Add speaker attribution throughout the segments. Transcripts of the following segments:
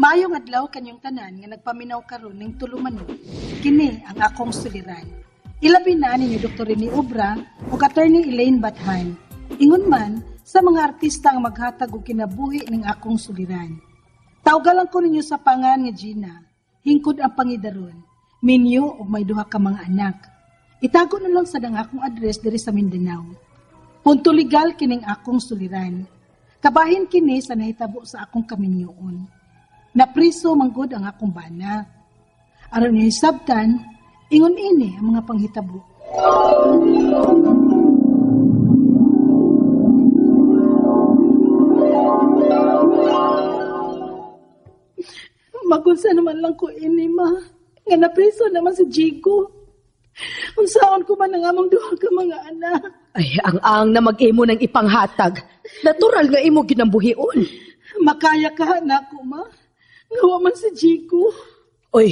Speaker 1: Maayong adlaw kanyong tanan nga nagpaminaw karon ning tulumanon. Kini ang akong suliran. Ilabi na ninyo Dr. Rene Obra ug Attorney Elaine Bathan. Ingon man sa mga artista ang maghatag og kinabuhi ning akong suliran. Tawgalan ko ninyo sa pangan nga Gina. Hingkod ang pangidaron. Minyo og may duha ka mga anak. Itago na lang sad ang akong address diri sa Mindanao. Punto legal kining akong suliran. Kabahin kini sa nahitabo sa akong kaminyoon. Napriso manggod ang akong bana. Aron niyo hisabtan, ingon ini ang mga panghitabo. Magunsa naman lang ko ini, ma. Nga napriso naman si Jigo. Unsaon ko man ang among duha ka mga anak.
Speaker 2: Ay, ang-ang na mag-imo ng ipanghatag. Natural nga imo ginambuhion.
Speaker 1: Makaya ka anak ko, ma. Nga wa man si Jigo.
Speaker 2: Oy,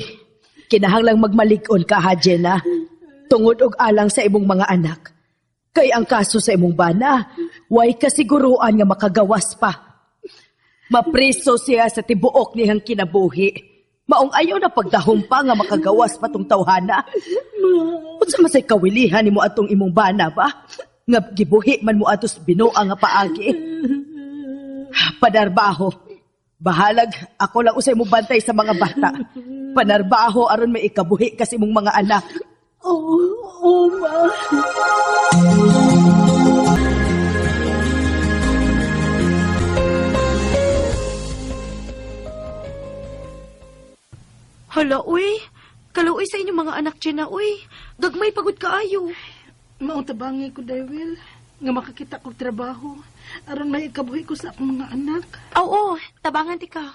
Speaker 2: kinahanglang magmalig-on ka ha, Jenna. Tungod og alang sa imong mga anak. Kay ang kaso sa imong bana, way kasiguruan nga makagawas pa. Mapriso siya sa tibuok niyang kinabuhi. Maong ayaw na pagdahom pa nga makagawas pa tong tawhana. Unsa man say kawilihan nimo atong imong bana ba? Nga gibuhi man mo atos binuang nga paagi. Panarbaho. Bahalag, ako lang usay mo bantay sa mga bata. Panarbaho aron may ikabuhi kasi mong mga anak.
Speaker 1: Oo, oh, ma.
Speaker 3: Hala, uy. Kaluoy sa inyong mga anak, Jenna, uy. Gagmay pagod kaayo.
Speaker 1: Mautabangi ko, Daywil, nga makakita kog trabaho. Aron may ikabuhi ko sa akong mga anak.
Speaker 3: Oo, tabangan ti ka.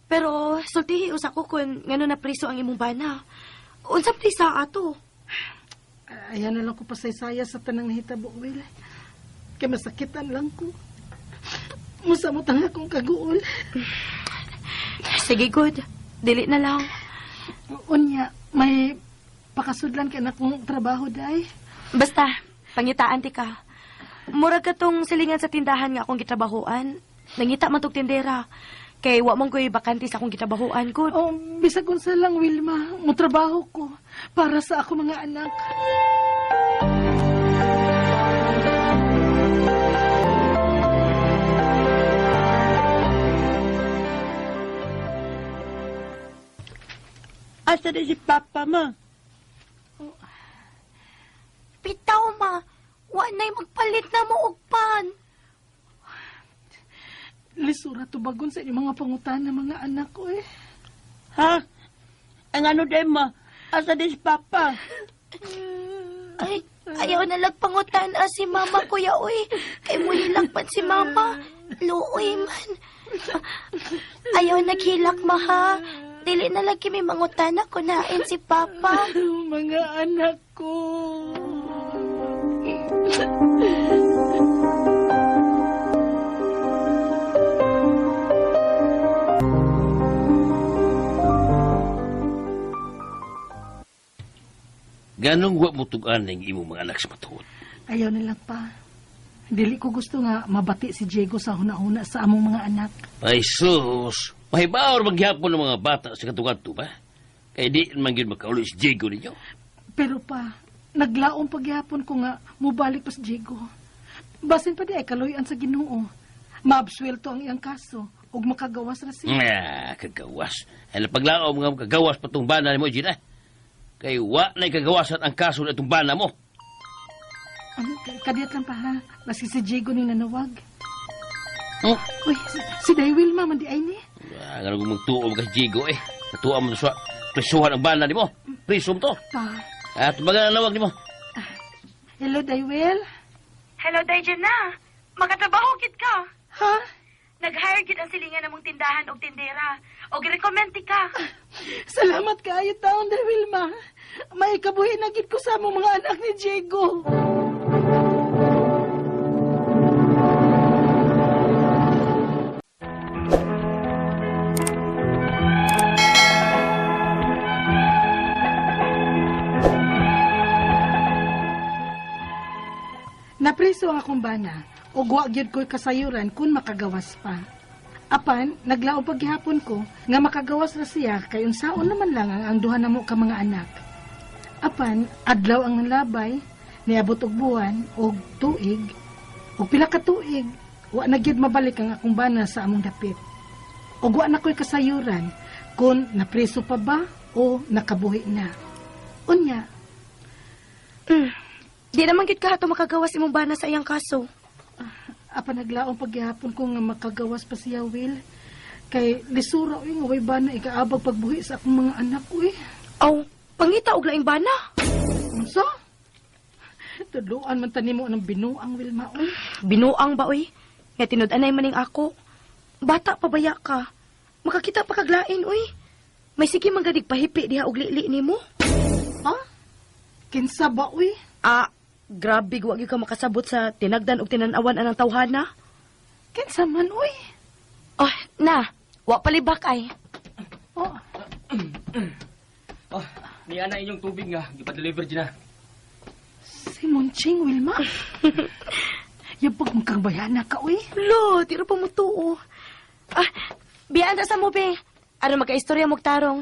Speaker 3: Pero sultihi usa ko kun ngano na priso ang imong bana. Unsa prisa ato?
Speaker 1: Ayan na lang ko pasaysaya sa tanang nahitabo, Will. Kay masakitan lang ko. Musamot ang akong kaguol.
Speaker 3: Sige, good. Dili na lang.
Speaker 1: Unya, may pakasudlan ka na kong trabaho, day.
Speaker 3: Basta, pangitaan ti ka. Murag ka tong silingan sa tindahan nga akong gitrabahoan. Nangita man tog tindera. Kay wa man ko'y bakante sa akong gitrabahoan, good.
Speaker 1: Oh, bisag unsa lang, Wilma. Mutrabaho ko para sa ako mga anak.
Speaker 4: Asa na si Papa, ma?
Speaker 3: Oh. Bitaw, ma. Wa na'y magpalit na mo og pan.
Speaker 1: Lisura tubagon sa inyong mga pangutana, mga anak ko, eh.
Speaker 4: Ha? Ang ano din, ma? Asa na si Papa?
Speaker 3: Ay, ayaw na lang pangutana si Mama, kuya, uy. Kay muhilak man si Mama. Luoy man. Ayaw naghilak, ma, ha? Dili na lang kimi mangutana kunain si Papa.
Speaker 1: Mga anak ko.
Speaker 5: Ganong wa mo tug-an ning imong mga anak sa matuod?
Speaker 1: Ayaw na lang pa. Dili ko gusto nga mabati si Diego sa huna-huna sa among mga anak.
Speaker 5: Ay sus, mahibaw maghapon ng mga bata sa katong-adto ba? Kay di man gyud makauli si Diego ninyo.
Speaker 1: Pero pa, naglaom paghapon ko nga mubalik pa si Diego. Basin pa di ay kaluyan sa Ginoo. Maabsuelto ang iyang kaso ug makagawas ra siya.
Speaker 5: Ah, kagawas. Ay paglaom nga makagawas pa tong bana nimo, Gina. Kay wa na'y kagawasan ang kaso na itong bana mo.
Speaker 1: Kadiyat lang pa ha. Maski si Diego ni nanawag.
Speaker 5: Oh?
Speaker 1: Uy, si Day Wilma, man di ay ni.
Speaker 5: Ah, nga nung magtuo ka si Diego eh. Natuwa mo sa prisuhan ang bana nimo. Priso mo to.
Speaker 1: Pa.
Speaker 5: At baga nanawag nimo.
Speaker 1: Hello, Day Will.
Speaker 3: Hello, Day Jenna. Makatrabaho kit ka.
Speaker 1: Ha?
Speaker 3: Nag-hire gid ang silingan namong tindahan og tindera. Og recommend ti ka.
Speaker 1: Salamat kaayo taon, Day Wilma. May kabuhi na gid ko sa among mga anak ni Diego. Napriso ang akong bana ug wa gyud ko'y kasayuran kung makagawas pa. Apan, naglaom paghihapon ko nga makagawas ra siya kay unsaon naman lang ang duha namo ka mga anak. Apan, adlaw ang nalabay, niabot og buwan og tuig, og pila ka tuig, wa na gyud mabalik ang akong bana sa among dapit. Ug wa na ko'y kasayuran kung napriso pa ba o nakabuhi na. Unya,
Speaker 3: Di naman gid ka ato makagawas imong bana sa iyang kaso.
Speaker 1: Apan naglaom paghihapon ko nga makagawas pa siya, Will. Kay lisura uy nga way bana ikaabag pagbuhi sa akong mga anak uy.
Speaker 3: Aw, pangita og laing bana.
Speaker 1: Unsa? Tudloan man tanimo ng binuang, Wilma uy.
Speaker 3: Binuang ba uy? Nga tinud-anay maning ako. Bata pa baya ka. Makakita pa kaglain uy. May sige man gadig pahipi diha og lili nimo.
Speaker 1: Ha? Kinsa ba uy?
Speaker 3: Ah, grabe wa gyud ka makasabot sa tinagdan og tinan-awan anang tawhana.
Speaker 1: Kinsa man uy?
Speaker 3: Oh, na. Wa palibak ay.
Speaker 1: Oh,
Speaker 6: Oh, niya na inyong tubig nga. Gipa-deliver dyan na.
Speaker 1: si Monching, Wilma. Yabag magkagbayana ka uy.
Speaker 3: Lo, di ra pa mo tuo. Ah, biyaan ta sa mo be. Aron magkaistorya mo og tarong.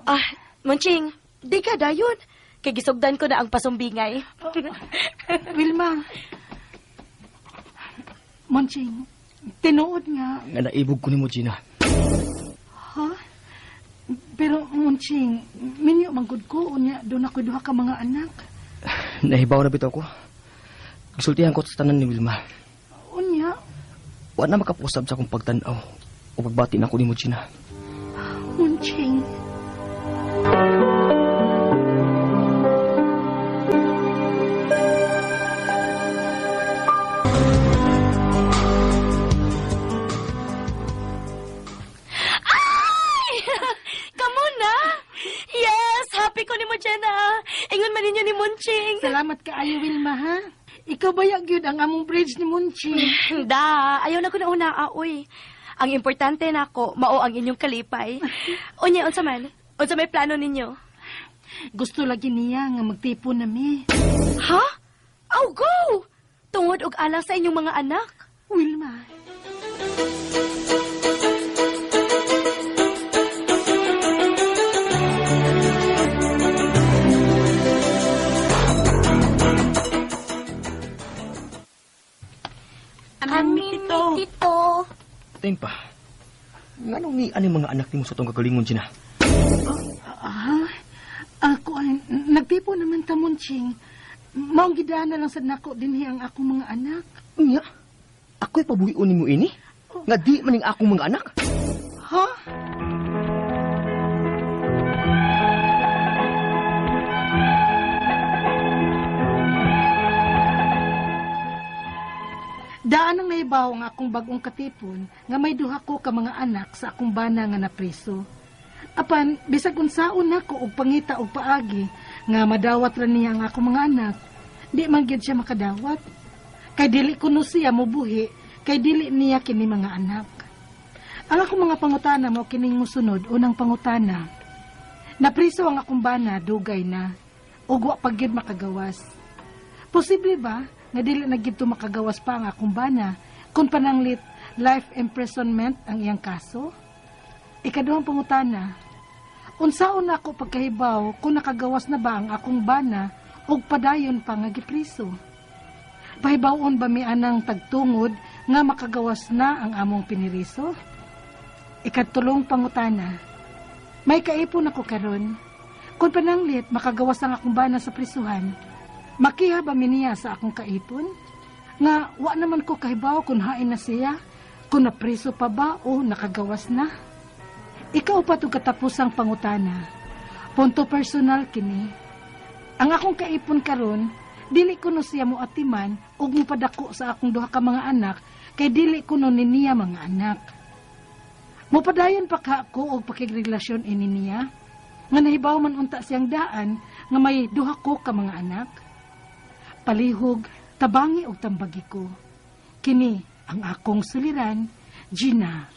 Speaker 3: Ah, Monching, di ka dayon. Kay gisugdan ko na ang pasumbingay.
Speaker 1: Wilma. Monching, tinuod nga.
Speaker 6: Nga naibog ko ni mo, Gina.
Speaker 1: Ha? Pero, Monching, minyo manggod ko. Unya, doon ako duha ka mga anak.
Speaker 6: Nahibaw na bitaw ko. Gisultihan ko sa tanan ni Wilma.
Speaker 1: Unya,
Speaker 6: Wa na makapusab sa akong pagtan-aw o pagbati na ko ni mo, Gina.
Speaker 1: Monching.
Speaker 3: Ay! Kamo na! Yes! Happy ko ni mo, Jenna. Ingon man ninyo ni Monching.
Speaker 1: Salamat kaayo, Wilma, ha? Ikaw ba gyud ang among bridge ni Monching?
Speaker 3: Da, ayaw na ko na una, uy. Ang importante nako, mao ang inyong kalipay. Unya, unsa man? Unsa may plano ninyo?
Speaker 1: Gusto lagi niya nga magtipon nami.
Speaker 3: Ha? Aw, go! Tungod og alang sa inyong mga anak.
Speaker 1: Wilma.
Speaker 3: Kami tito. Tito.
Speaker 6: Tingin pa. Nganong ni ani mga anak nimo sa tong kagalingon, Gina?
Speaker 1: Ah, ako ay nagtipon naman ta, Monching. Maong gidaan na lang sa nako dinhi ang akong mga anak.
Speaker 6: Unya, ako'y pabuhion nimo ini? Nga di maning akong mga anak?
Speaker 1: Ha? Daan ang naibaw nga akong bagong katipon nga may duha ko ka mga anak sa akong bana nga napriso. Apan bisag unsaon nako og pangita og paagi nga madawat ra niya ang akong mga anak, di man gyud siya makadawat. Kay dili kuno siya mobuhi, kay dili niya kini mga anak. Ang akong mga pangutana mo kining musunod, unang pangutana. Napriso ang akong bana dugay na ug wa pa gyud makagawas. Posible ba nga dili na gyud to makagawas pa ang akong bana kung pananglit life imprisonment ang iyang kaso? Ikaduhang pangutana, unsaon na ako pagkahibaw kung nakagawas na ba ang akong bana ug padayon pa nga gipriso? Pahibawon ba mi anang tagtungod nga makagawas na ang among piniriso? Ikatulong pangutana, may kaipon ako karon. Kung pananglit makagawas ang akong bana sa prisuhan, makiha ba mi niya sa akong kaipon? Nga wa naman ko kahibaw kung hain na siya, kung napriso pa ba o nakagawas na. Ikaw pa itong katapusang pangutana. Punto personal kini. Ang akong kaipon karon, dili ko no siya mo atiman ug mopadako sa akong duha ka mga anak kay dili ko no niya mga anak. Mopadayon pa ka ko og pakigrelasyon ini niya nga nahibaw man unta siyang daan nga may duha ko ka mga anak. Palihog, tabangi og tambagi ko. Kini ang akong suliran, Gina.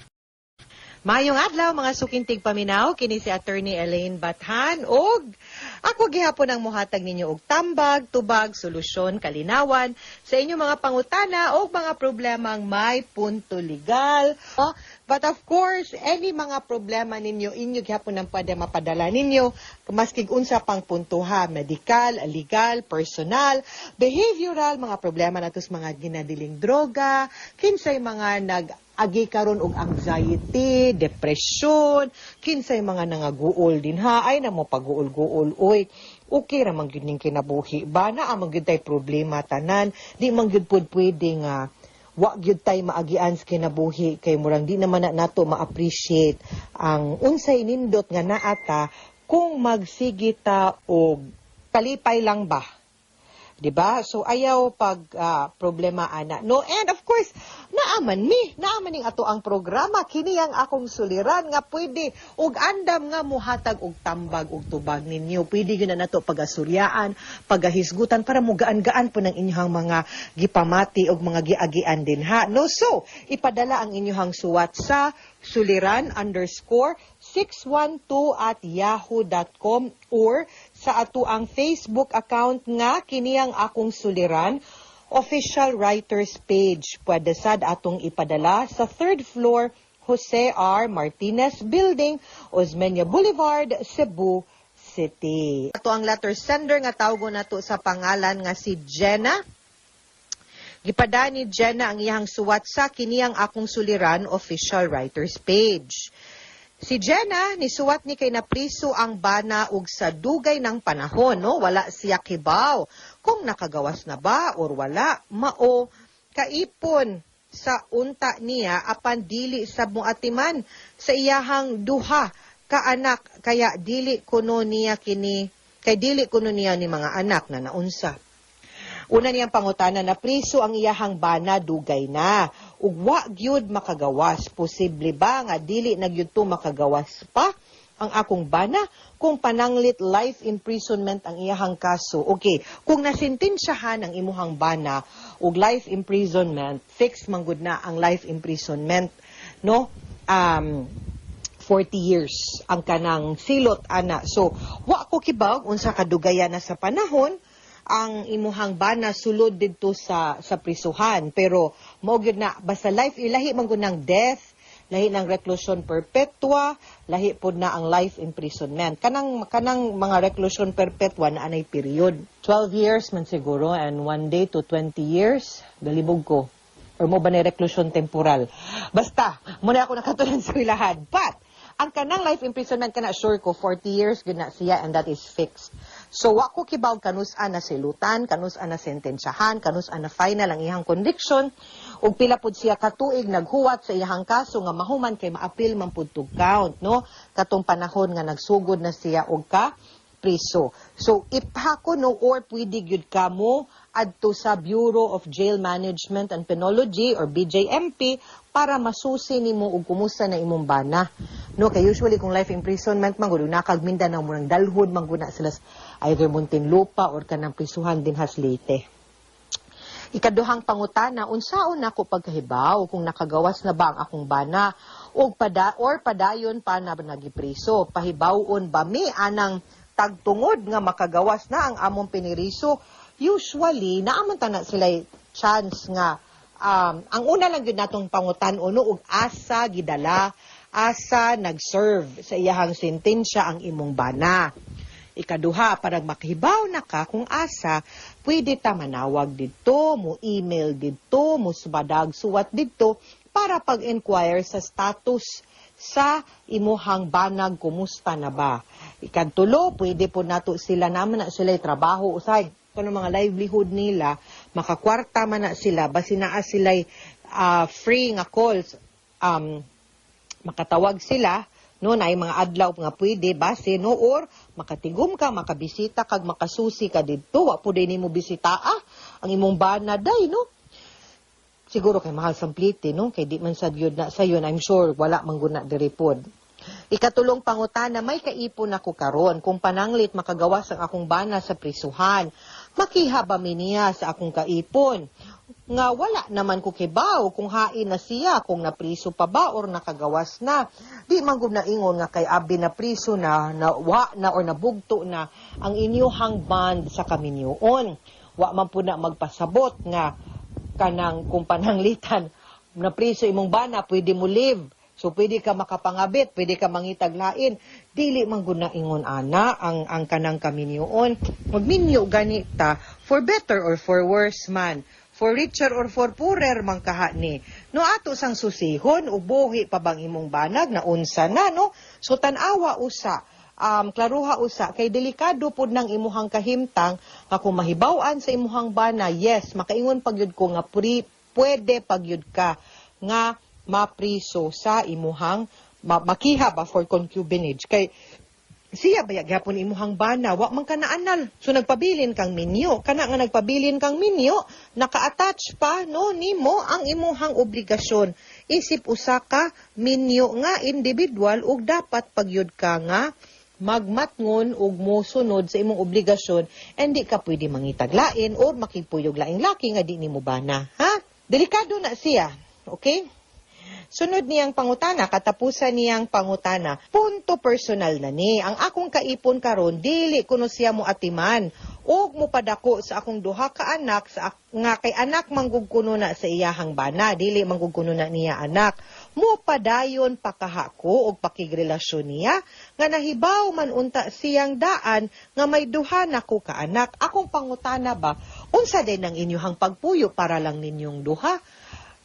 Speaker 7: Mayong adlaw mga sukintig paminaw kini si Attorney Elaine Bathan og Ako gihapon ang muhatag ninyo og tambag, tubag, solusyon, kalinawan sa inyong mga pangutana o mga problemang may punto legal. Oh, but of course, any mga problema ninyo, inyo gihapon ang pwede mapadala ninyo, maski unsa pang punto ha, medical, legal, personal, behavioral, mga problema nato sa mga ginadiling droga, kinsay mga nag agi karon og anxiety, depression, kinsay mga nangaguol din ha, ay na mo paguol-guol, oy, okay ra man gyud ning kinabuhi ba, naa man gyud tay problema tanan, di man gyud pud pwede nga wa gyud tay maagian sa kinabuhi kay murang di naman na nato ma-appreciate ang unsay nindot nga naata kung magsige ta og kalipay lang ba. 'Di ba? So ayaw pag problema ana. No, and of course, naaman mi, naaman ning ato ang programa kini ang akong suliran nga pwede og andam nga muhatag og tambag og tubag ninyo. Pwede gyud na nato pagasuryaan, pagahisgutan para mugaan-gaan po ng inyong mga gipamati og mga giagian din ha. No, so ipadala ang inyong suwat sa suliran_612@yahoo.com or sa ato ang Facebook account nga kini ang akong suliran official writers page. Pwede sad atong ipadala sa third floor, Jose R. Martinez Building, Osmeña Boulevard, Cebu City. Ato ang letter sender nga tawgon nato sa pangalan nga si Jenna. Gipada ni Jenna ang iyang suwat sa kini ang akong suliran official writers page. Si Jenna, nisuwat ni kay napriso ang bana ug sa dugay ng panahon, no? Wala siya kibaw kung nakagawas na ba or wala. Mao kaipon sa unta niya apan dili sa muatiman sa iyahang duha ka anak, kaya dili kuno niya kini kay dili kuno niya ni mga anak na naunsa. Una niyang pangutana, na priso ang iyahang bana dugay na. Ug wa gyud makagawas. Posible ba nga dili na gyud to makagawas pa ang akong bana kung pananglit life imprisonment ang iyahang kaso? Okay, kung nasintensyahan ang imuhang bana og life imprisonment, fixed man gud na ang life imprisonment, no? 40 years ang kanang silot ana. So, wa ko kibaw unsa kadugayan na sa panahon ang imuhang bana sulod didto sa prisuhan, pero mao gyud na basta life, ilahi man gud ng death, lahi ng reclusion perpetua, lahi pod na ang life imprisonment. Kanang mga reclusion perpetua na anay period 12 years man siguro and one day to 20 years, galibog ko, or mo ba ni reclusion temporal, basta muna ako nakatunan sa ilahan. But ang kanang life imprisonment, kana sure ko 40 years gyud na siya and that is fixed. So wa ko kibaw kanus-a na silutan, kanus-a na sentensyahan, kanus-a na final ang iyang conviction ug pila pud siya katuig naghuwat sa iyang kaso nga mahuman, kay maapil man pud to count, no, katong panahon nga nagsugod na siya og ka priso. So ipako no or pwede gyud kamo adto sa Bureau of Jail Management and Penology or BJMP para masusi nimo og kumusta na imong bana. No, kay usually kung life imprisonment man gud, nakag Mindanao mo nang dalhod man gud na sila either Muntinlupa or kanang prisuhan din has Leyte. Ikaduhang pangutana, unsaon nako pagkahibaw kung nakagawas na ba ang akong bana og pada or padayon pa na nagipriso? Pahibawon ba mi anang tagtungod nga makagawas na ang among piniriso? Usually, naaman ta na sila chance nga ang una lang gyud natong pangutan-on og asa gidala, asa nag-serve sa iyahang sentensya ang imong bana. Ikaduha, para makahibaw na ka kung asa, pwede ta manawag didto, mo email didto, mo subadag suwat didto para pag-inquire sa status sa imuhang banag, kumusta na ba. Ikatulo, pwede po nato sila, naman na sila trabaho usay kuno mga livelihood nila, makakwarta man na sila, basi naa sila free nga calls, makatawag sila, no, na mga adlaw nga pwede base, no, or makatigom ka, makabisita kag makasusi ka didto. Wa pud nimo bisita ang imong bana day, no? Siguro kay mahal sa plite, no, kay di man sad gyud na sayon. I'm sure wala man gud na diri pod. Ikatulong pangutana, may kaipon ako karon. Kung pananglit makagawas ang akong bana sa prisuhan, makiha ba mi niya sa akong kaipon? Nga wala naman ko kibaw kung hain na siya, kung napriso pa ba or nakagawas na. Di man gud naingon nga kay abi na priso na, na wa na or nabugto na ang inyuhang bond sa kaminyoon. Wa man pud na magpasabot nga kanang kung pananglitan napriso imong bana, pwede mo leave. So pwede ka makapangabit, pwede ka mangitag lain. Dili man gud na ingon ana ang kanang kaminyoon. Magminyo gani ta for better or for worse man. For richer or for poorer man kaha ni. No, ato sang susihon, ubuhi pa bang imong banag na unsa na, no? So tan-awa usa, klaruha usa kay delikado pud nang imuhang kahimtang nga kung mahibaw-an sa imuhang bana, yes, makaingon pagyud ko nga pwede pagyud ka nga mapriso sa imuhang makiha ba for concubinage, kay siya ba gyapon imuhang bana, wa man ka naanal. So nagpabilin kang minyo, kana nga nagpabilin kang minyo, naka-attach pa, no, nimo ang imuhang obligasyon isip usa ka minyo nga individual, ug dapat pagyud ka nga magmatngon ug mosunod sa imong obligasyon, and di ka pwede mangitag lain or makigpuyog laing laki nga di nimo bana, ha. Delikado na siya, okay? Sunod niyang pangutana, katapusan niyang pangutana, punto personal na ni. Ang akong kaipon karon dili kuno siya mo atiman ug mopadako sa akong duha ka anak sa nga kay anak manggug kuno na sa iyahang bana, dili manggug kuno na niya anak. Mo padayon pakaha ko og pakigrelasyon niya nga nahibaw man unta siyang daan nga may duha na ko ka anak? Akong pangutana ba, unsa din ang inyuhang pagpuyo, para lang ninyong duha?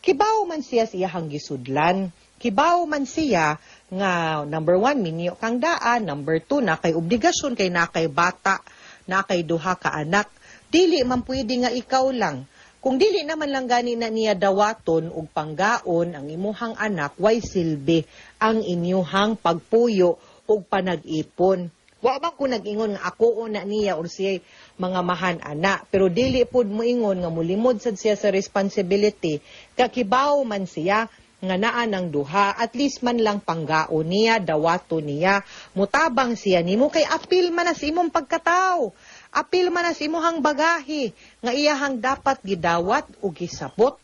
Speaker 7: Kibaw man siya sa iyahang gisudlan. Kibaw man siya nga number one, minyo kang daan, number two, na kay obligasyon kay na kay bata, na kay duha ka anak. Dili man pwede nga ikaw lang. Kung dili naman lang gani na niya dawaton og panggaon ang imuhang anak, way silbi ang inyuhang pagpuyo og panag-ipon. Wa man ko nag-ingon nga ako na niya or siya mga mahan ana, pero dili pud moingon nga mulimod sad siya sa responsibility. Kakibaw man siya nga naa ng duha, at least man lang panggaon niya, dawato niya, mutabang siya nimo kay apil man na sa imong pagkataw. Apil man na sa imuhang bagahe nga iyahang dapat gidawat o gisabot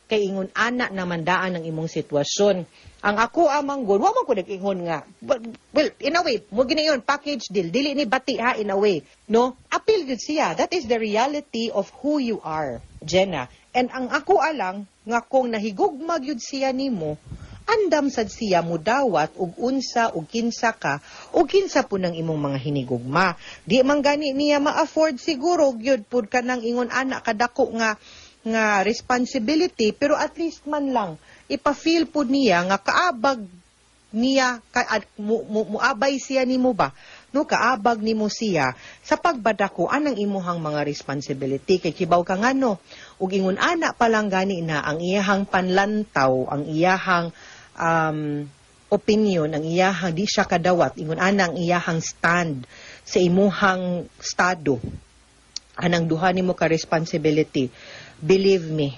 Speaker 7: kay ingon ana naman daan ang imong sitwasyon. Ang ako amang gud, wa man ko nag-ingon nga. But, well, in a way, mo ginayon package deal, dili ni bati ha, in a way, no? Apil gyud siya. That is the reality of who you are, Jenna. And ang ako alang nga kung nahigugma gyud siya nimo, andam sad siya mudawat og unsa og kinsa ka og kinsa po ng imong mga hinigugma. Di man gani niya ma-afford siguro gyud pud kanang ingon ana kadako nga responsibility, pero at least man lang ipa-feel pud niya nga kaabag niya ka, at muabay siya nimo ba, no, kaabag nimo siya sa pagbadako anang imuhang mga responsibility, kay kibaw ka ngano ug ingon ana pa lang gani na ang iyahang panlantaw, ang iyahang opinion, ang iyahang di siya kadawat, ingon ana ang iyahang stand sa imuhang estado anang duha nimo ka responsibility. Believe me,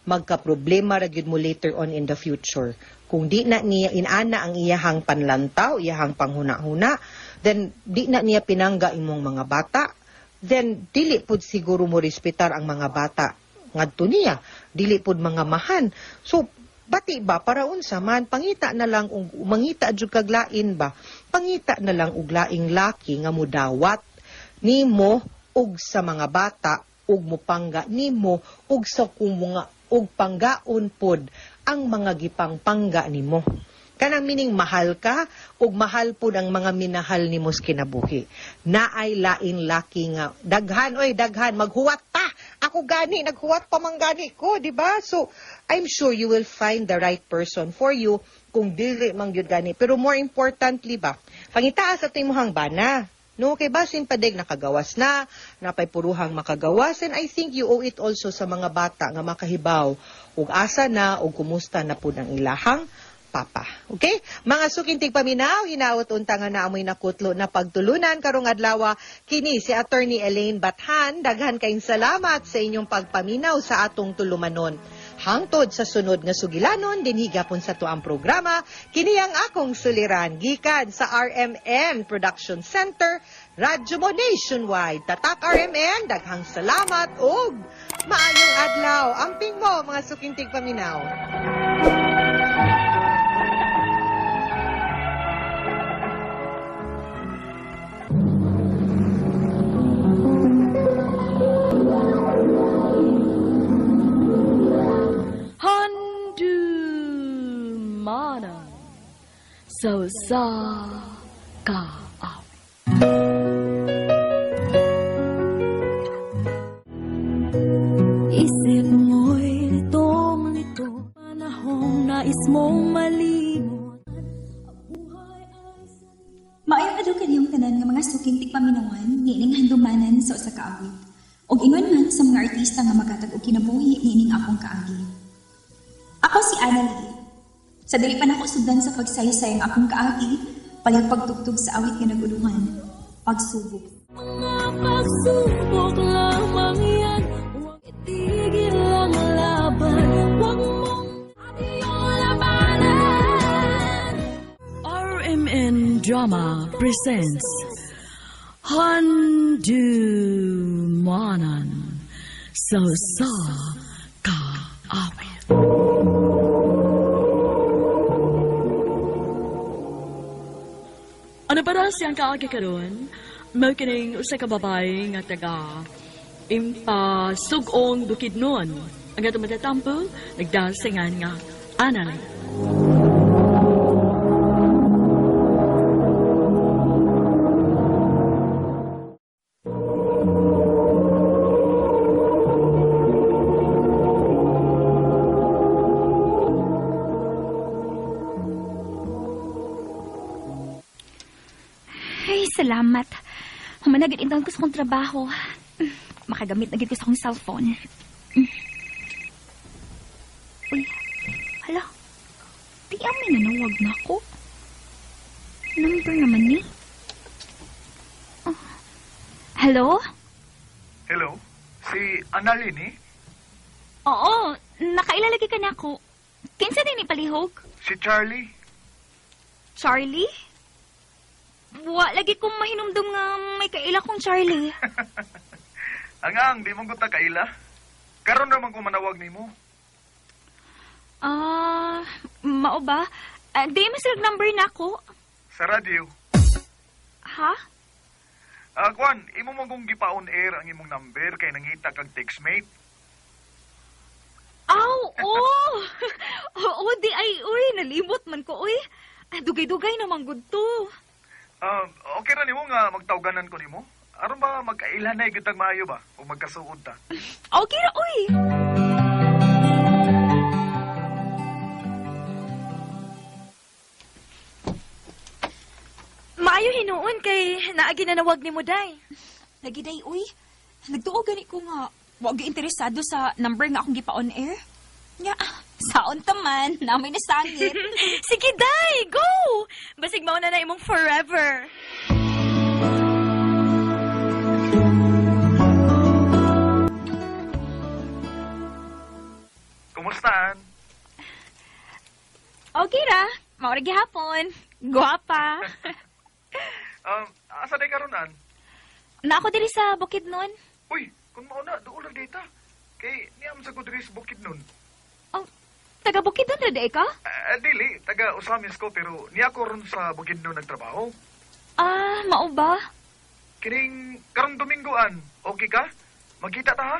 Speaker 7: magka-problema ra gyud mo later on in the future. Kung di na niya inana ang iyahang panlantaw, iyahang panghuna-huna, then di na niya pinangga imong mga bata, then dili pud siguro mo respetar ang mga bata ngadto niya, dili pud mga mahan. So bati ba, para unsa man, pangita na lang og mangita jud kag lain ba, pangita na lang og laing laki nga mudawat nimo ug sa mga bata ug mupangga nimo ug sa kumunga ug panggaon pod ang mga gipangpangga nimo. Kanang meaning mahal ka ug mahal pod ang mga minahal nimo sa kinabuhi. Naay laing laki nga daghan, oy, daghan, maghuwat ta. Ako gani naghuwat pa man gani ko, di ba? So I'm sure you will find the right person for you kung dili man gyud gani. Pero more importantly ba, pangitaas at imuhang bana. No, kay basin padig nakagawas na, napay puruhang makagawas, and I think you owe it also sa mga bata nga makahibaw ug asa na ug kumusta na pud ang ilahang papa. Okay? Mga suking tigpaminaw, hinaot unta nga naamoy nakutlo na pagtulunan karong adlaw. Kini si Attorney Elaine Bathan. Daghan kayong salamat sa inyong pagpaminaw sa atong tulumanon. Hangtod sa sunod nga sugilanon, dinhi gapon sa tuang programa, kini ang akong suliran, gikan sa RMN Production Center, Radyo Mo Nationwide. Tatak RMN, daghang salamat ug Maayong adlaw. Amping mo mga suking tigpaminaw.
Speaker 2: Handumanan sa usa ka awit.
Speaker 8: Isip mo'y litong-lito, panahong nais mong malimot.
Speaker 9: Maayong adlaw kaniyong tanan nga mga suking tigpaminawan niining handumanan sa usa ka awit. Ug ingon man sa mga artista nga magatag og kinabuhi niining akong kaagi. Ako si Annalie. Sa dili pa nako sugdan sa pagsaysay ang akong kaagi, palihog pagtugtog sa awit nga nagulungan, pagsubok.
Speaker 8: Mga pagsubok lamang yan, huwag itigil ang laban, huwag mong at iyong labanan.
Speaker 2: RMN Drama presents Handumanan sa usa ka awit. Ano para siyang kaagi karon? Mao kining usa ka babae nga taga Impasugong Bukidnon. Ang atong matatampo, nagdasingan nga Analy.
Speaker 3: Ay, salamat. Humanagid intawon ko sa akong trabaho. Makagamit na gid ko sa akong cellphone. Uy, hala. Di amin nanawag na ako. Number naman ni. Oh. Hello?
Speaker 10: Hello? Si Annalyn eh?
Speaker 3: Oo, nakailalagay ka na ako. Kinsa din ni palihog?
Speaker 10: Si Charlie?
Speaker 3: Charlie? Wa, lagi kong mahinumdum nga may kaila kong Charlie.
Speaker 10: Angang, di mong guta kaila. Karon naman ko manawag nimo.
Speaker 3: Ah, mao ba? Ah, di mas number na ako.
Speaker 10: Sa radyo.
Speaker 3: Ha?
Speaker 10: Ah, Kwan, imo man kong gipa-on air ang imong number kay nangita kag textmate.
Speaker 3: Aw, oo. Oo, di ay, uy, nalimot man ko, uy. Ah, dugay-dugay naman gud to.
Speaker 10: Ah, okay ra nimo nga magtawganan ko nimo? Aron ba magkaila na gyud tag maayo ba o magkasuod ta?
Speaker 3: Okay ra, uy.
Speaker 8: Maayo hinuon kay naagi na nawag ni mo, day.
Speaker 9: Lagi day uy. Nagtuo gani ko nga wa gyud interesado sa number nga akong gipa on air. Nya, saon ta man, namay nasangit.
Speaker 8: Sige, day! Go! Basig mauna na imong forever.
Speaker 10: Kumusta an?
Speaker 3: Okay ra. Mao ra gihapon. Guwapa.
Speaker 10: Asa day karon an?
Speaker 3: Na ako diri sa Bukidnon.
Speaker 10: Uy, kung mao na duol ra data. Kay niam sa ko diri sa Bukidnon.
Speaker 3: Oh, taga Bukidnon ra di ka?
Speaker 10: Ah, dili, taga Osamis ko pero niya ko ron sa Bukidnon nagtrabaho.
Speaker 3: Ah, mao ba?
Speaker 10: Kining karong Domingoan, okay ka? Magkita ta ha?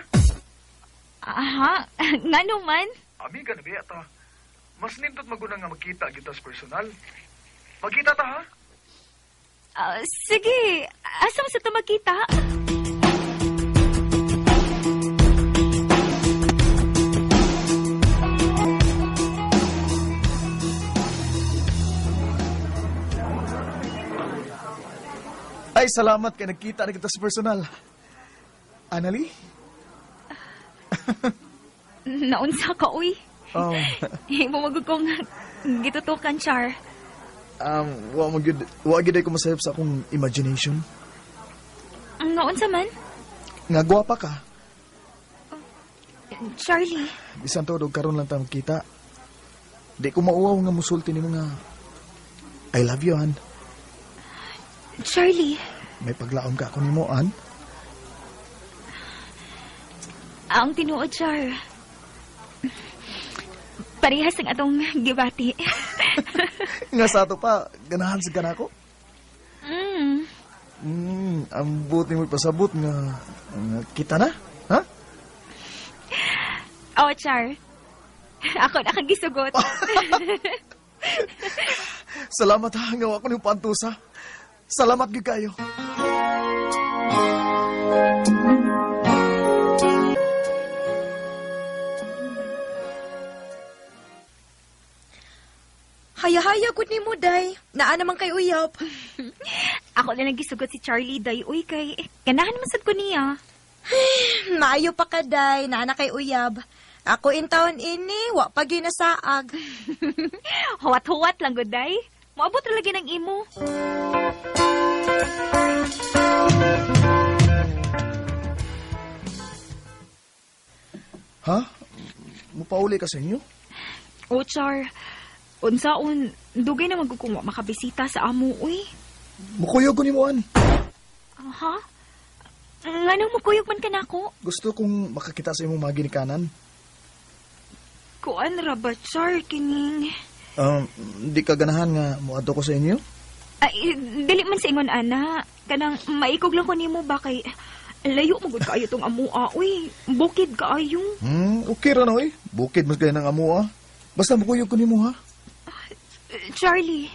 Speaker 3: Aha, ngano man?
Speaker 10: Amiga na biya ta. Mas nindot maguna nga magkita kita sa personal. Magkita ta ha?
Speaker 3: Ah, sige, asa man sa ta magkita?
Speaker 10: Ay, salamat kay nagkita na kita sa personal. Annalie?
Speaker 3: Naunsa ka, uy.
Speaker 10: Oh,
Speaker 3: Himo magud kong gitutukan, Char.
Speaker 10: wa mo gyud, wa gyud ay ko masayop sa akong imagination.
Speaker 3: Naunsa man?
Speaker 10: Nga gwapa ka.
Speaker 3: Charlie,
Speaker 10: Bisan tuod og karon lang ta magkita. Di ko mauwaw nga musulti nimo nga I love you, Ann.
Speaker 3: Charlie,
Speaker 10: May paglaom ka ako nimo, Ann.
Speaker 8: Ang tinuod, Char. Parehas ang atong gibati.
Speaker 10: Nga sa ato pa, ganahan sa kanako.
Speaker 8: Mm.
Speaker 10: Ang buti mo pasabot nga, nga kita na. Ha?
Speaker 8: Oh, Char. Ako na kang gisugot.
Speaker 10: Salamat ha, nga wa ko niyong pantusa. Salamat gyud kayo.
Speaker 3: Haya-haya gud nimo, day. Naa naman kay uyab.
Speaker 8: Ako na lang gisugot si Charlie, day. Uy, kay ganahan man sad ko niya.
Speaker 3: Maayo pa ka, day. Naa na kay uyab. Ako in taon ini, wa pa ginasaag.
Speaker 8: Huwat-huwat lang gud, day. Moabot ra lagi ng imo.
Speaker 10: Ha? Mupauli ka sa inyo?
Speaker 8: O, Char. Unsaon, dugay na magkukong wa makabisita sa amo, uy.
Speaker 10: Mukuyog ko nimo an.
Speaker 8: Ha? Nganong mukuyog man ka nako?
Speaker 10: Gusto kong makakita sa imong mga ginikanan.
Speaker 8: Kuan ra ba, Char, kining...
Speaker 10: Di ka ganahan nga moadto ko sa inyo?
Speaker 8: Ay, dili man sa ingon, ana. Kanang maikog lang ko nimo ba kay layo mo gud kaayo tong amoa, uy. Bukid kaayo.
Speaker 10: Okay ra na oy. Bukid mas kaya ng amoa. Basta mukuyog ko nimo ha.
Speaker 8: Charlie.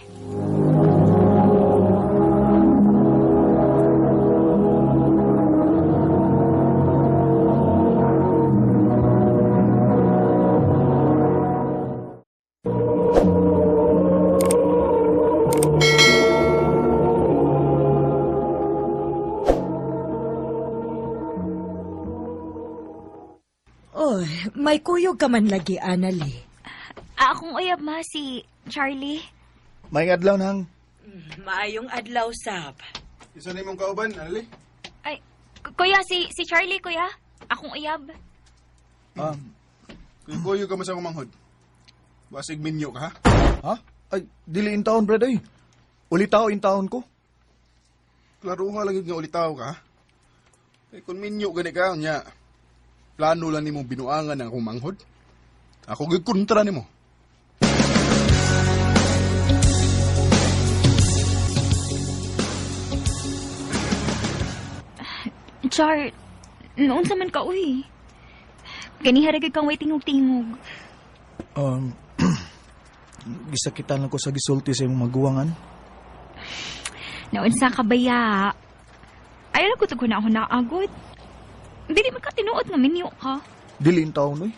Speaker 2: Oy, may kuyog ka man lagi, Annalie.
Speaker 8: Akong uyab ma si Charlie.
Speaker 10: Maayong adlaw nang.
Speaker 4: Maayong adlaw, sab.
Speaker 11: Isa na imong kauban, Anali.
Speaker 8: Ay, kuya, si Charlie, kuya. Akong uyab.
Speaker 11: Kuyo ka man sa kumanghod. Basig minyo ka, ha?
Speaker 10: Ha? Ay, dili in taon, brad, ay. Ulitaw in taon ko.
Speaker 11: Klaro nga lagi nga ulitaw ka, ha? Eh, kung minyo gani ka, nya, plano lang nimo binuangan ang akong manghod. Ako gyud kontra nimo.
Speaker 8: Char, noon sa man ka, uy. Ganiha ra gyud kang way tingog-tingog.
Speaker 10: Gisakitan lang ko sa gisulti sa imong maguwangan.
Speaker 8: Naon sa kabaya. Ayaw lang ko to na ako naagod. Dili man ka tinuod nga minyo ka.
Speaker 10: Dili in taon, oy.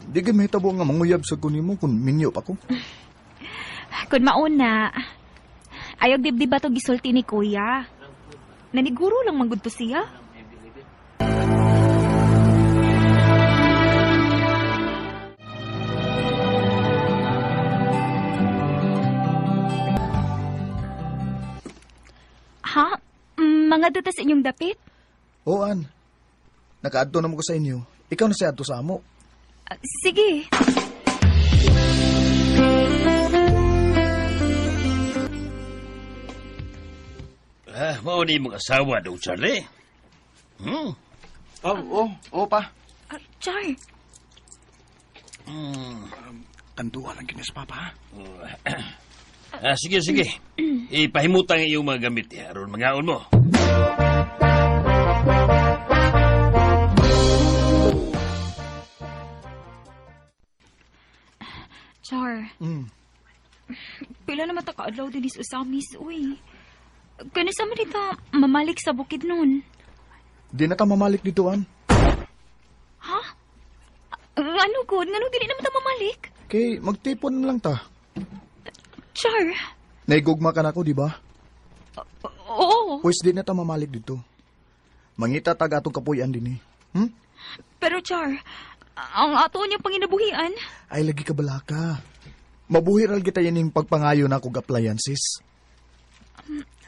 Speaker 10: Di gyud mahitabo nga manguyab sa kunimo kung minyo pa ko.
Speaker 8: Kun mauna, ayaw dibdib ba to gisulti ni kuya. Naniguro lang manggod to siya. Ha? Mga duta sa inyong dapit?
Speaker 10: Oo, An. Nakaadto na mo ko sa inyo. Ikaw na siya adto sa amo.
Speaker 8: Sige.
Speaker 5: Mao ni imong asawa daw, Charlie.
Speaker 11: Oh, oh, pa.
Speaker 8: Char.
Speaker 11: Kantuan lang kinis, Papa, ha?
Speaker 5: Sige, sige. Ipahimutang iyong mga gamit, aron mangaon mo.
Speaker 8: Char. Pila naman ta kaadlaw din is Osamis, uy. Kani sa man dito mamalik sa bukid nun.
Speaker 10: Di na ta mamalik dito, An.
Speaker 8: Ha? Ngano gud? Ngano dili naman ta mamalik?
Speaker 10: Kay magtipon lang ta.
Speaker 8: Char.
Speaker 10: Naigugma ka na ako, di ba?
Speaker 8: Oo.
Speaker 10: Pwes di na ta mamalik dito. Mangita tag atong kapuy-an din eh.
Speaker 8: Pero Char, ang ato niya panginabuhian.
Speaker 10: Ay, lagi ka balaka. Mabuhi ral kita yan yung pagpangayo na akong appliances.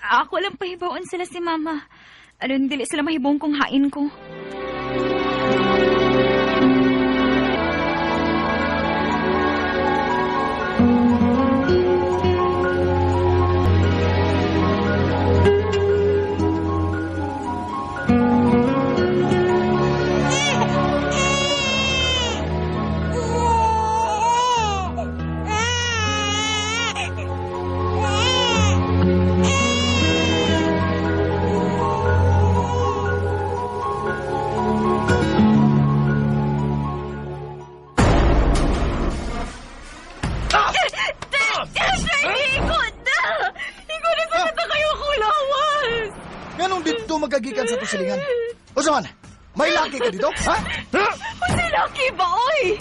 Speaker 8: Ako lang pahibaon sila si Mama. Aron dili sila mahibong kung hain ko.
Speaker 10: Nganong dito magagikan sa tusilingan? O man, may laki ka dito, ha?
Speaker 8: Unsay laki ba, oy?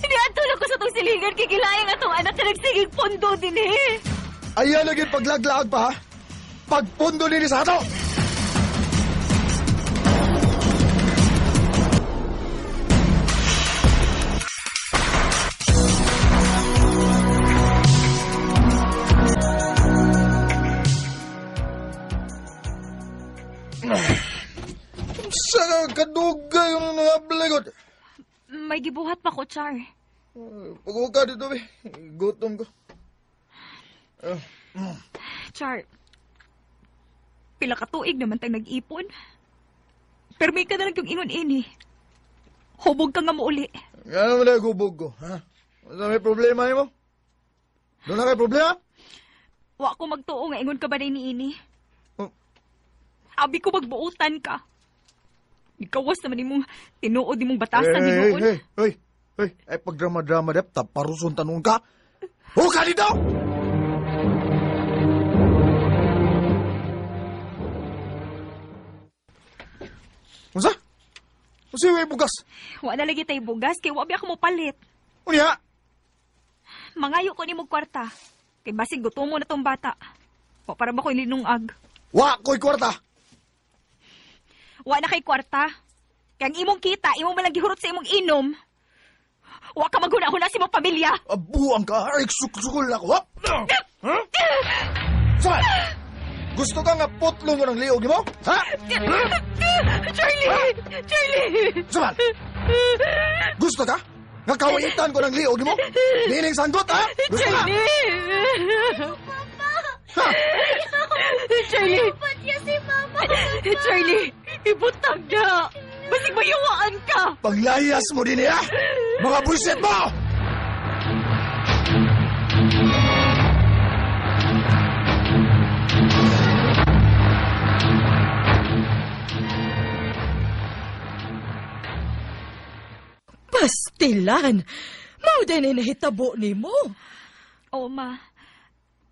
Speaker 8: Niadto na ko sa tong silingan kay gilaing atong anak na nagsigig pondo din eh.
Speaker 10: Ayan lagi paglaglaag pa, ha? Pagpondo nini sa ato! Sa kadugay yung nangablikod.
Speaker 8: May gibuhat pa ko, Char.
Speaker 10: Pag-uka dito, be. Gutom ko.
Speaker 8: Char, pila ka tuig naman tang nag-ipon. Pero may ka na lang yung ingon ini. Hubog ka nga mo uli.
Speaker 10: Ano mo na gubog ko, ha? Ano may problema mo? Doon na kay problema?
Speaker 8: Wa ko magtuo nga ingon ka ba ni ini.
Speaker 10: Oh.
Speaker 8: Abi ko magbuutan ka. Ikawas naman imong tinuod imong batasan hinuon.
Speaker 10: Hey, hey, hey, ay pagdrama-drama dep, taparuson tanong ka. Huka dito! Unsa? Unsa yung bugas?
Speaker 8: Wa na lagi tay bugas kay wa biya ako mopalit.
Speaker 10: Unya?
Speaker 8: Mangayo ko nimo kwarta. Kay basig gutomo na tong bata. Wa para ba ko ilinungag?
Speaker 10: Wa ko'y kwarta.
Speaker 8: Wa na kay kwarta. Kay ang imong kita, imo man lang gihurot sa imong inom. Wa ka maghuna-huna sa imong pamilya.
Speaker 10: Abuang ka, ay suksukol ako. Ha? Huh? Saan? Gusto ka nga putlo mo ng liog mo? Ha?
Speaker 8: Charlie!
Speaker 10: Ha?
Speaker 8: Charlie!
Speaker 10: Saan? Gusto ka? Nga kawitan ko ng liog mo? Nining sanggot, ha? Gusto ka?
Speaker 8: Charlie!
Speaker 3: Papa!
Speaker 10: Ha?
Speaker 8: Charlie!
Speaker 3: Patya si Mama!
Speaker 8: Charlie! Ibutang na! Basig mayuwaan ka!
Speaker 10: Panglayas mo din niya! Mga bullshit mo!
Speaker 2: Pastilan! Mao din ay nahitabo nimo.
Speaker 8: Oo, ma.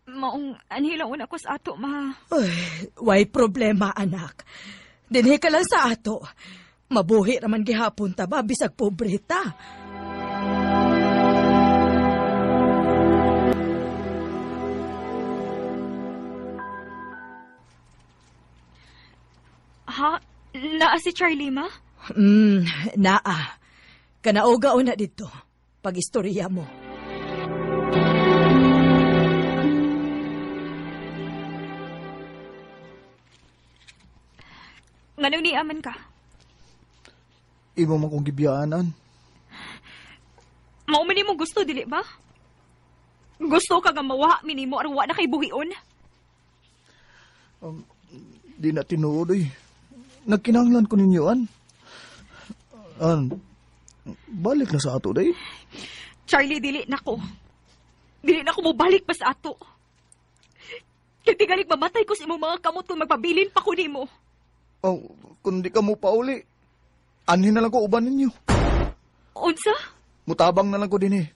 Speaker 8: Maong anhilaon ako sa ato, ma.
Speaker 2: Uy, way problema, anak. Dinhi ka lang sa ato. Mabuhi raman gihapon ta ba, bisag pobre ta.
Speaker 8: Ha? Naa si Charlie, ma?
Speaker 2: Naa. Kanaoga na dito. Pag-istorya mo.
Speaker 8: Nganong niaman ka?
Speaker 10: Imo man kong gibiyaanan.
Speaker 8: Mao man nimo gusto, dili ba? Gusto ka nga mawa minimo aron wa na kay buhion?
Speaker 10: Di na tinuod oy. Nagkinahanglan ko ninyo an. An, balik na sa ato day.
Speaker 8: Charlie, dili na ko. Dili na ko mobalik pa sa ato. Kay tigalik mamatay ko sa imong mga kamot kung magpabilin pa ko nimo.
Speaker 10: Oh, kung di ka mo pauli, anhin na lang ko uban ninyo.
Speaker 8: Unsa?
Speaker 10: Mutabang na lang ko din eh.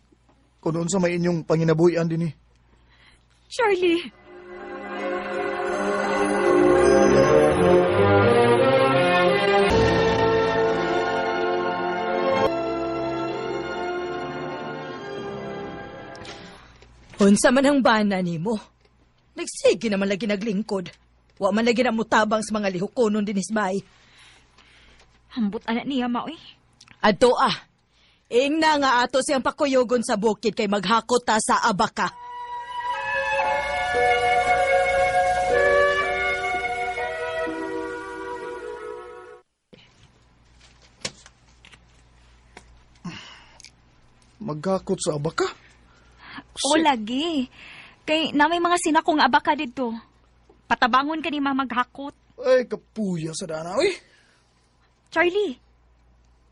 Speaker 10: Kung unsa may inyong panginabuhian din eh.
Speaker 8: Charlie!
Speaker 2: Unsa man ang bana nimo? Nagsige naman lagi naglingkod. Wa man lagi na mutabang sa mga lihukonon dinis bay.
Speaker 8: Hambot anak niya, maoy.
Speaker 2: Adto ah. Ingna nga ato siyang pakuyogon sa bukid kay maghakot ta sa abaka.
Speaker 10: Maghakot sa abaka?
Speaker 8: O lagi. Kay na may mga sinakong abaka dito. Patabangon ka ni mama maghakot.
Speaker 10: Ay, kapuya sa dana, uy.
Speaker 8: Charlie,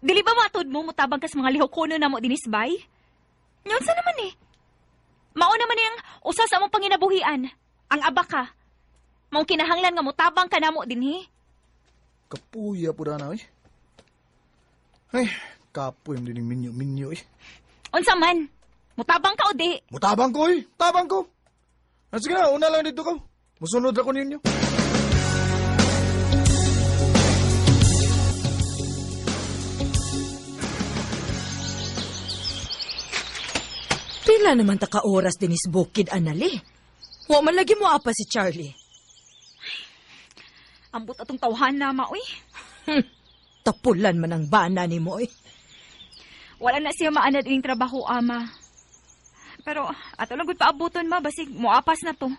Speaker 8: dili ba matod mo mutabang kas mga lihokono na mo dinis bay? Yun sa naman eh. Mao naman niyang usa sa among panginabuhian, ang abaka. Mao kinahanglan nga mutabang ka namo dinhi.
Speaker 10: Kapuya po dana, uy. Ay, kapoy mo din minyo-minyo, uy.
Speaker 8: Unsa man? Mutabang ka o di?
Speaker 10: Mutabang ko, uy. Tabang ko. Ah, sige na, una lang dito ko. Musunod ako ninyo.
Speaker 2: Pila naman ta ka oras dinis bukid, Anali. Wa man lagi mo apa si Charlie.
Speaker 8: Ambot atong tawhan na, ma, uy.
Speaker 2: Tapulan man ang bana ni mo, eh.
Speaker 8: Wala na siya maanad ining trabaho, ama. Pero ato lang gud paabuton, ma, basig moapas na to.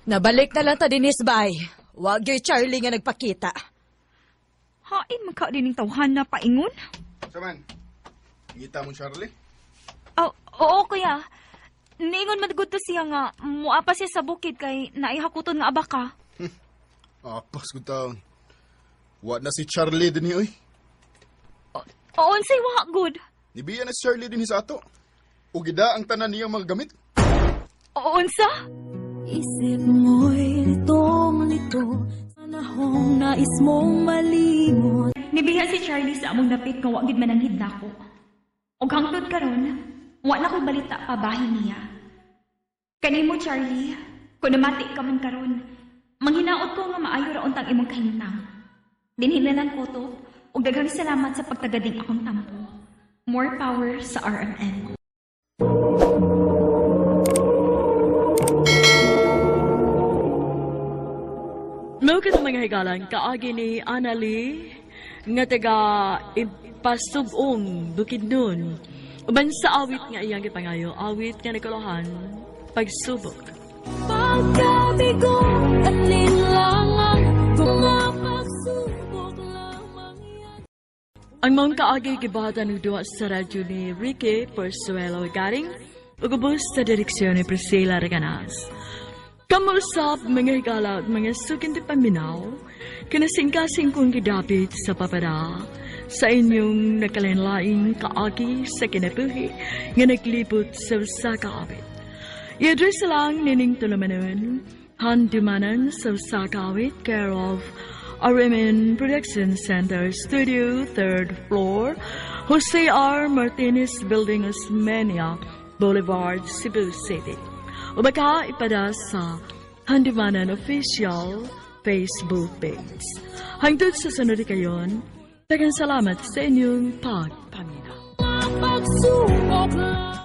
Speaker 2: Nabalik na lang ta dinis, bay. Wag yo'y Charlie nga nagpakita.
Speaker 8: Hain man ka dining tawhan na paingon?
Speaker 11: Saman, ngita mo Charlie?
Speaker 8: Oh, oo, kuya. Niingon man gud to siya nga moapas siya sa bukid kay naihakuton nga abaka.
Speaker 11: Apas gud taon. Wa na si Charlie dinhi oy.
Speaker 8: Oo, unsay wa gud.
Speaker 11: Nibiya na si Charlie dinhi sa ato. Ug gida ang tanan niyang mga gamit.
Speaker 8: Oo, unsa?
Speaker 12: Isip mo'y litong-lito, panahong nais mong malimot.
Speaker 8: Nibiya si Charlie sa among dapit nga wa gid mananghid nako. Og hangtod karon, wa na ko'y balita pa bahin niya. Kanimo Charlie, kung namati ka man karon, manghinaot ko nga maayo ra untang imong kahimtang. Dinhi na lang ko to, ug daghang salamat sa pagtagading akong tampo. More power sa RMN.
Speaker 13: Mao ka sa mga higalan, kaagi ni Annalie, nga taga Impasugong, Bukidnon. Uban sa awit nga iyang gipangayo, awit nga nakuluhan, pagsubok.
Speaker 12: Pagkabigo, alinlangan, kung mapagsubok lamang yan.
Speaker 13: Ang maong kaagi gibahatan og duwa sa radyo ni Ricky Porsuelo Garing, ug ubos sa direksyon ni Priscilla Reganas. Kamusap mga higala at mga sukin di paminaw, kinasingkasing kong gidapit sa papada, sa inyong nakalinlaing kaagi sa kinabuhi nga naglibot sa usa ka awit. I-address lang nining tulumanon, Handumanan sa usa ka awit, care of RMN Production Center Studio, 3rd floor, Jose R. Martinez Building, Osmeña Boulevard, Cebu City. O baka ipada sa Handumanan Official Facebook page. Hangtod sa sunod kayon, daghang salamat sa inyong pagpaminaw.
Speaker 12: Pagsubok.